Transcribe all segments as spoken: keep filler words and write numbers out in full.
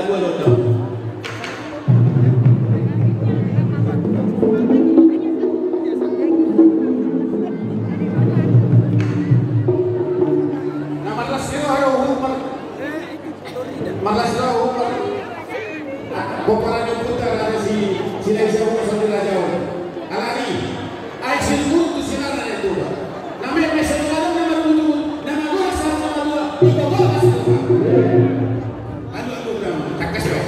Na marlas ni roha do, mar-, marlas ni roha, mar-, pomparan ni ompunta, raja si, si Laisa, Sandi Raja on. Alani, ai si guru tu sinara ni tuba. Na memesa ni ladang na marbutu, na magora sa na madua, di kota na sinara. Aduh, aduh, drama. Takkas, Pak.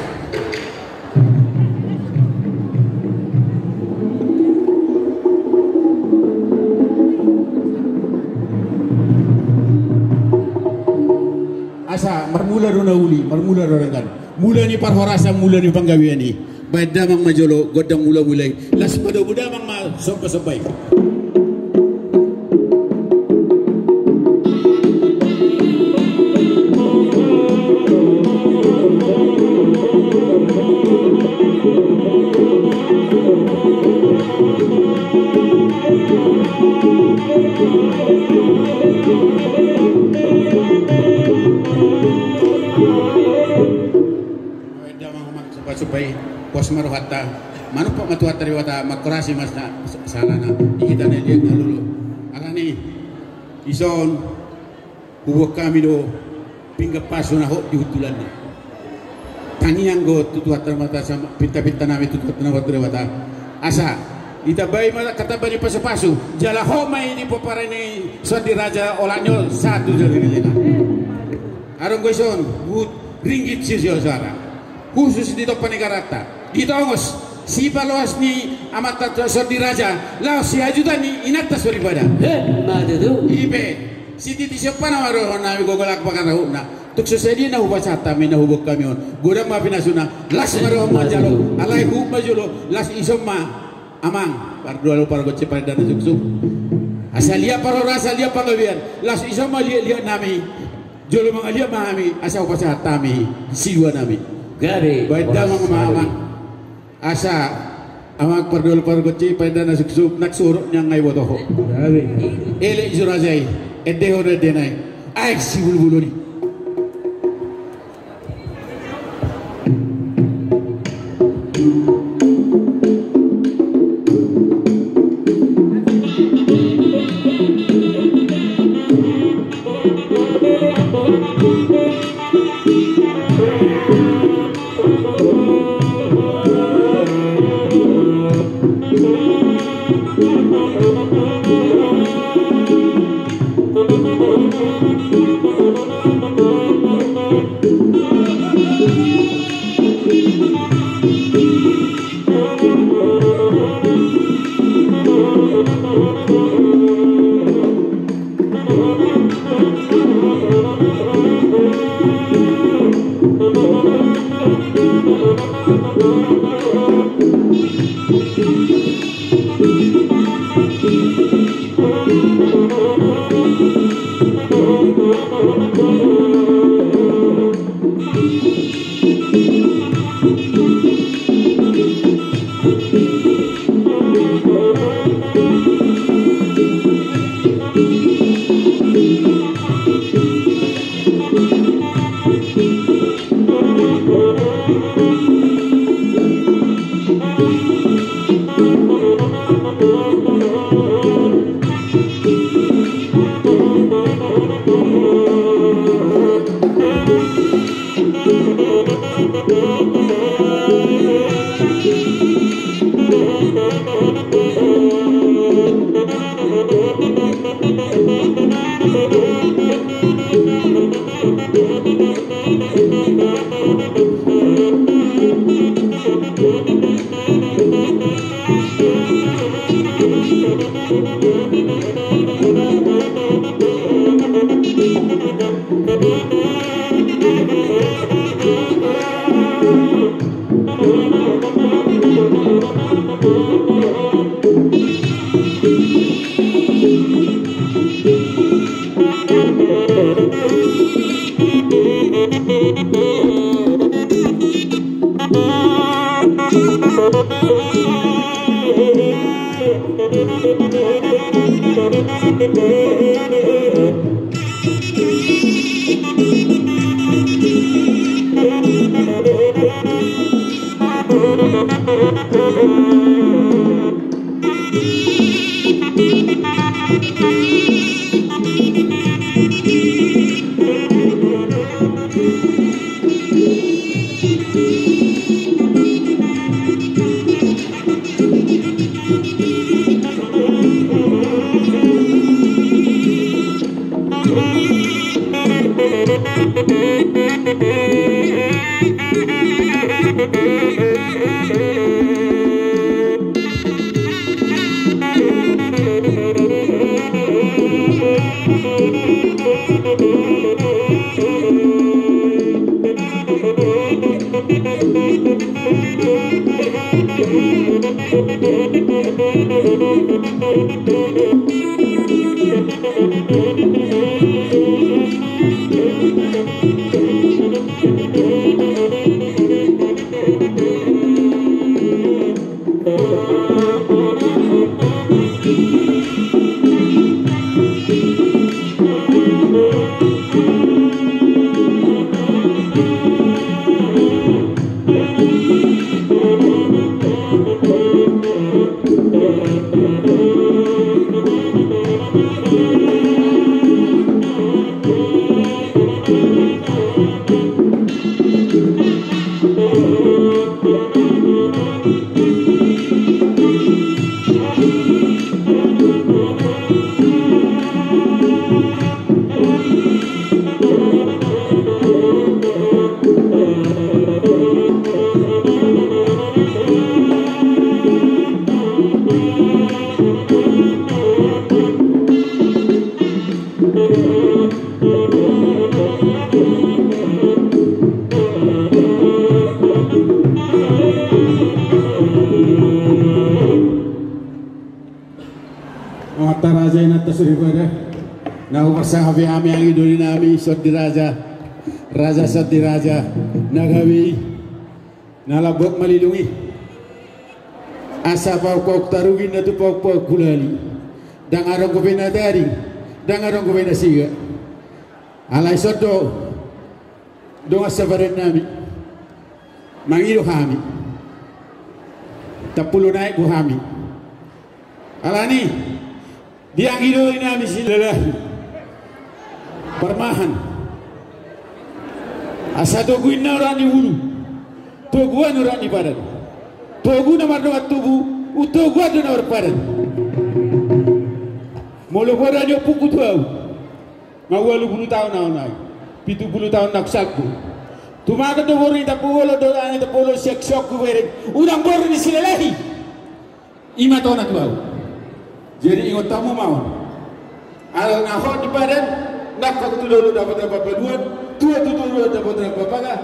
Asa, marmula do na uli, marmula do denggan. Mula ni parhorasan, mula ni panggabean i. Baen damang ma jolo, gondang mulamula i. Las padomu damang ma, sombasomba i. Baen damang ma, sombasomba i. Pos ma rohanta. Manumpak ma Tuhanta Debata, mangkorasi ma sa-, sahalana. Di hita na liat na lolo. Alani, dison, huboan hami do pinggan pasu na hot di hundulanna. Tangiang do tu Tuhanta Debata, sama pinta-pinta nami tu Tuhanta Debata. Asa, ditambai ma angka tamba ni pasu-pasu. Jala hot ma i di pomparan ni Sandi Raja, olat ni on satu jari ni lena. Adong do dison, huhut ringgit sitio soara. Khusus di tompa ni garanta. Ditongos, sipaloas ni amanta Sandi Raja, laos sihajutan ni inanta soripada. He, mate tu. I pe, sititi siompa nama dohonon nami, gogolak pakarahutna. Tung so sadia na hupasahat hami, na huboan hami on. Godang ma pinasuna, las ma dohonon manjalo, alai huhut ma jolo, las dison ma. Amang, pardua do pargonsi, parindahan na suksuk. Asa liat parhorasan, liat panggabean, las dison ma liat-liat nami. Jolo mangaliat ma hami, asa hupasahat hami, sidua nami. Gabe. Baen damang ma, amang. Asa, amang, pardua do pargonsi, parindahan na suksuk, nang suhut nian nga iboto ho. Gabe. Elek jo raja i, ende ho do endena i. Aek sibulubulun i. Amanta raja, inanta soripada, na hupasahat hami anggi doli nami, Sondi Raja, Raja Sondi Raja, na gabe i, na lambok malilung i. Asa pauk-pauk tarugi na tu pauk-pauk hulali. Ndang adong dope na tading, ndang adong dope na siga. Alai songon dongan sapadan nami, mangido hami, tampulon aek do hami. Alani, di anggi doli nami Silalahi, parmahan, asa togu inna urat ni bulu, togu an urat ni padan, togu na mardongan tubu, umtogu an do na marpadan. Molo poda ni ompungku tu ahu, nga ualu pulu taon ahu nai, pitu pulu taon na husangkut. Tumagon do boru ni Tampubolon, dohot ni Tampubolon sian siok hubereng, unang boru ni Silalahi. I ma tona tu ahu. Jadi ingot hamu ma on. Ala na hot di padan, nangkok tu dolok dapot na papaduan, tua tu dolok dapot na papaga,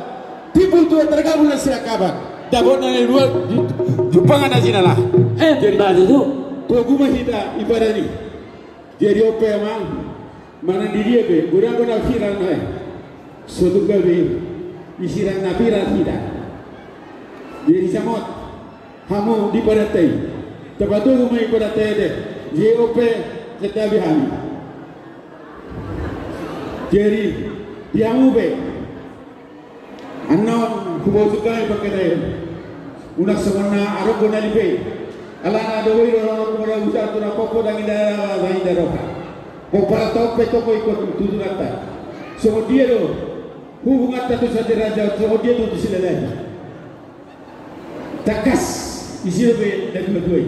timbul tua targabul na sinangkapan, dapot na dua, jumpangan na jinalahan. Eh, jadi batu tu. Togu ma hita di padan i. Jadi on pe amang, manang di dia pe, godang do na viral nai. So tung gabe disirang na viral hita. Jadi samot hamu di padanta i, tapatogu ma i padanta ende. Jadi on pe santabi hami. Jadi di hamu pe, annon hupausung hami pangkataion, unang songon na adong do na lipe. Alana do boi do na adong do na busa tu na popo, ndang inda, ndang inda roha. Pomparan ta on pe tong ingkon tutunganta. Songon dia do hubunganta tu Sondi Raja, songon dia tu Silalahi. Tangkas, isi dope na tua-tua i.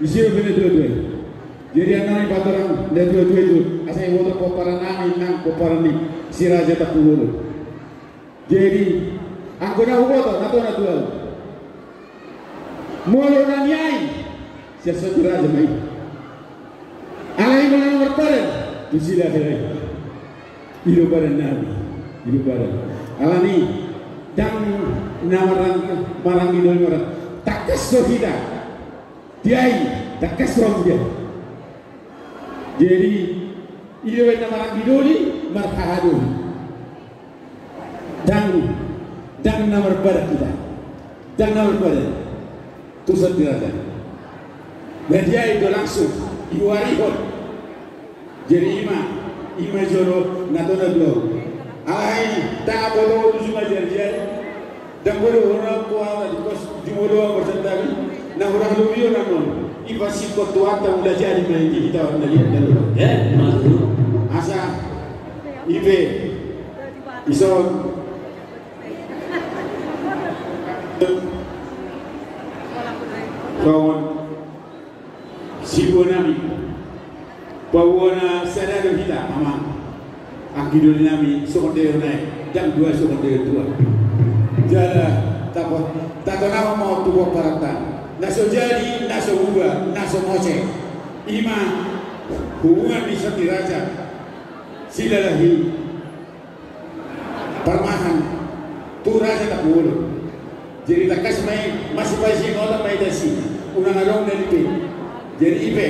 Isi dope na tua-tua i. Jadi annon i patorang na tua-tua i tu, asa iboto pomparan nami nang pomparan ni si Raja Tampubolon. Jadi anggo na huboto, na tona tu ahu, molo na niai, sian Sondi Raja ma i. Alai molo na marpadan, tu Silalahi. I do padan nami, i do padan. Alani, ndang na marang, maranggi doli marang. Tangkas do hita. Dia i, tangkas do hamu dia. Jadi i do baen na maranggi doli, marhaha doli. Ndang, ndang na marpadan hita. Ndang na marpadan. Tu Sondi Raja. Berarti i do langsung diuarihon. Jadi i ma, i ma jolo na tona tu ahu. Alai ndang boto tu juma jari-jari. Ndang boi dohonon au, di pos jumolo au marsantabi, na hurang lobi on annon. Ipasingkop Tuhanta, ula jadi ma i di hita on na liat na lolo. Eh, malu. Asa, ipe, ison. Songon siboanami, paboa na sada do hita, amang. Anggi doli nami, songon daion aek, ndang dua songon daion dua. Jala, tapa, tatonahon ma on tu pomparan ta. Na so jadi, na so bubar, na so mose. I ma hubungan ni son ni raja. Silalahi. Parmahan, tu raja Tampubolon. Jadi tangkas ma i, masipasingotan ma hita disi, unang adong na dipe. Jadi ipe.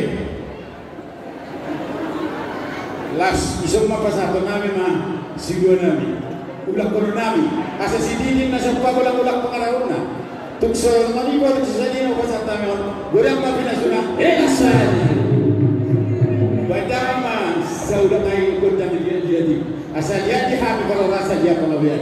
Las, ison ma pasahaton nami ma siboanami. Ulanghonon nami, asa sititi na sompa, ulang-ulang pangarahutna. Tung so mani ba tung so sadina upasahat nami on. Godang ma pinasuna. Esa. Baen damang ma saulak nai gondang di dia di. Asa liat di hami parhorasan di apa ngabean.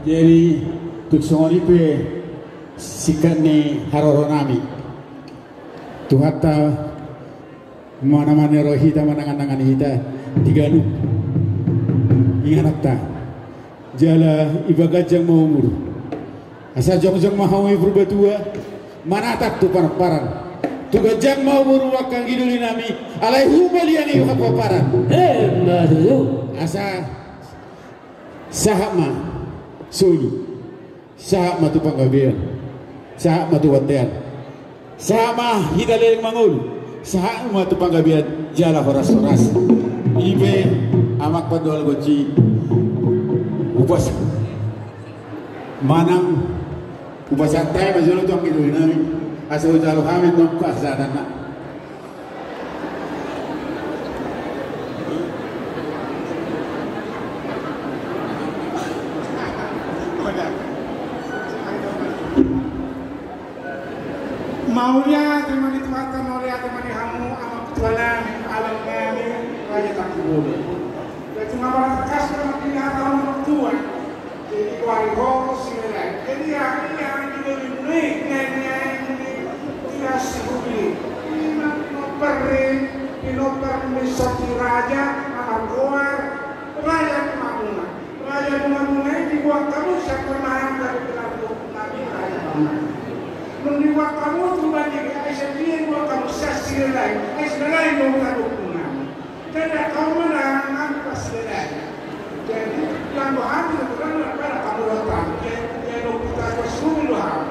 Jadi, tung songon i pe singkat ni haroro nami. Tuhanta ma na manero hita, manangan-nangani hita di ganup ingananta. Jala iba ganjang ma umur. Asa jongjong ma hamu i Purbatua, manatap tu panamparan. Tu ganjang ma umur, anggi doli nami, alai humaliang i hapomparan. Emma tutu. Asa sahat ma solu. Sahat ma tu panggabean, sahat ma tu bontean, sahat ma hita leleng mangolu, sahat ma tu panggabean jala horas-horas. I pe amang pandohan gonsi, upas manang upasahat hami ma jolo tu anggi doli nami, asa hujalo hami nang pasahatanna. Mauliate ma di Tuhanta, mauliate ma di hamu amang tua nami, amang nami, Raja Tampubolon. Jadi, nunga marhata kasih ma di hata amang tua. Jadi, kuari ho, si Raja. Jadi, ya, ya, di Neng-neng ni tiga sihubi. Ima pinompar ni, pinompar ni sati raja, anak goar, raja ni mamuna. Raja ni mamuna i dibuat hamu sian pernah dari pernah nami raja mamuna. Nung dibuat hamu tu bani, ai sian dia dibuat hamu sian Silalahi, ai Silalahi do hadompar nami. Jadi, angka umana, angka Silalahi. Jadi, yang dohot itu kan pada kamu datang. Jadi, jadi, kita bersyukur doa.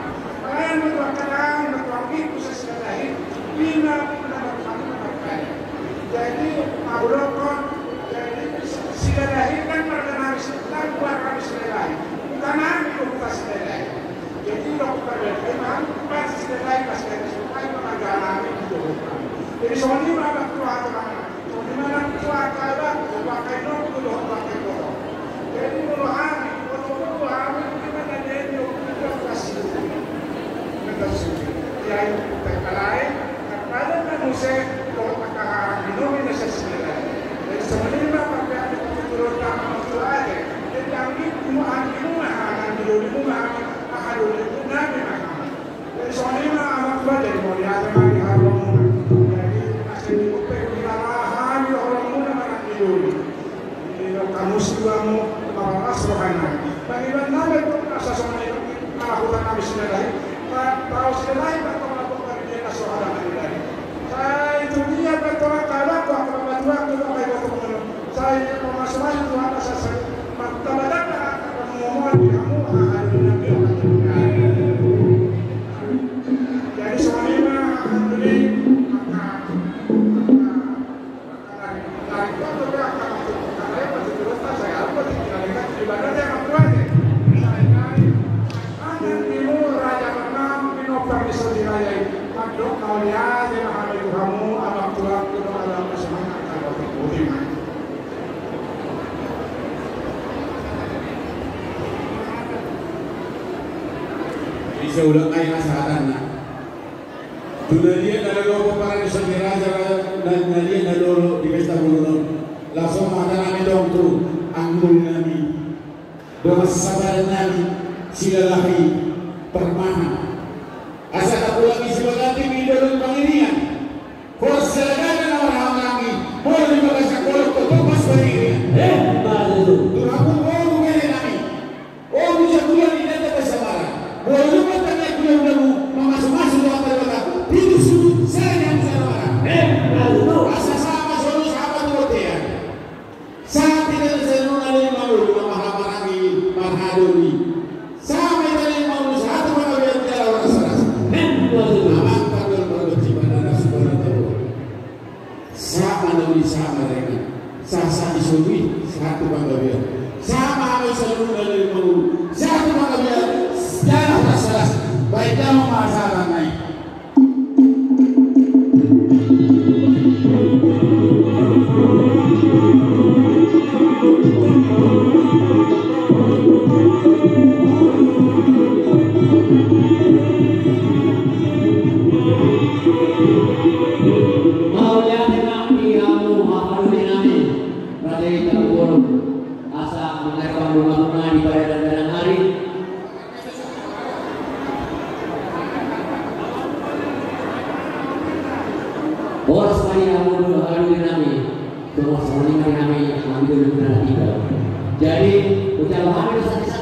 Lain berdoa kadang, berdoa itu sesuai. Bina, bina, berdoa itu berdoa. Jadi, aku dokon, jadi, Silalahi kan pada nami, kan buat kami Silalahi. Bukan nami, bukan Silalahi. Jadi, dokon pada, memang, pas Silalahi, pas kami, supaya mengajar nami, gitu. Jadi, soalnya, Bapak, Tuhan, Tuhan. Songon i ma nang tu angka anak, tu angka inongku dohot tu angka inongku. Jadi molo hami, molo molo hami, ima na jadi on, ima na jadi on. Ima na jadi on. Ia i, tarpalai, tarpalai na muse, dohot angka haha ni nomi na sasila. Jadi songon i ma parpeak ni patuturon na mangkula ate. Jadi anggi, ima anggi muna, anggi doli muna, anggi doli muna, anggi muna. Jadi songon i ma anak tua, jadi mauliate ma di haroramuna. Jadi asa di kupe di lalahan di haroramuna manang di doli. Di kamus di bamu mapalas rohana. Bagi bang nami pun asa songon i anak tua nami Silalahi. Tahu Silalahi tak pernah buka di dia soal nami dari. Sai tu dia bertolak kalah, buat kepala dua, tu pakai buat teman. Sai mamasu-masu tu atas asal. Martabak apa? Ngomongan di kamu, ah, ada di nabi, ada di nabi. Jadi soalnya, alhamdulillah, maka, maka, maka, dari, dari kau tu dia akan masuk, karena yang masih terus, saya apa sih, kita lihat di mana dia akan kuat, ya? Saya cari, ada di raja menang, di nomor di Saudi Raya ini. Mandok mauliate ma hami tu hamu, anak tua, tu anak semangat, kalau di Budiman. Di saulak ai hasahatanna. Tu na dia na lolo pomparan ni Saudi Raja, na, na dia na lolo di pesta bolon on. Langsung mata nami tong tu anggi doli nami. Dongan sasahabadan nami, Silalahi Permana. Asa tapulangi sibaganti ni dolok pangirian. Horas sialagana na marhahamaranggi, molo di bagasan golok tu tompas pangirian. Eh, baru. Turapung boru bere nami. O, tu jagulan di data basabara. Molo lupa tanya kuliah ulamu, mamasu-masu doa pada bagaku, pintu sudu, saya yang musara mara. Eh, baru. Asa sama solu sama tu botean. Sahat hita na saluhutna na leleng mangolu, na marhahamaranggi, marhadoli. Sahat hita na leleng mangolu, sahat tu panggabean jala horas-horas. Amang pardol pargonsi, pardana sumorang tabo. Sahat ma na uli, sahat ma na ringan. Sahat, sahat di solu i, sahat tu panggabean. Sahat ma hami saluhutna na leleng mangolu, sahat tu panggabean jala horas-horas. Baen damang ma hasahatanna i. Mauliate ma di hamu haha doli nami, Raja i Taruboru, asa mangarap panggungan di pada dandanan ari. Horas ma di hamu haha doli nami. Horas ma di hamu haha doli nami. Jadi, ucap hami do satu.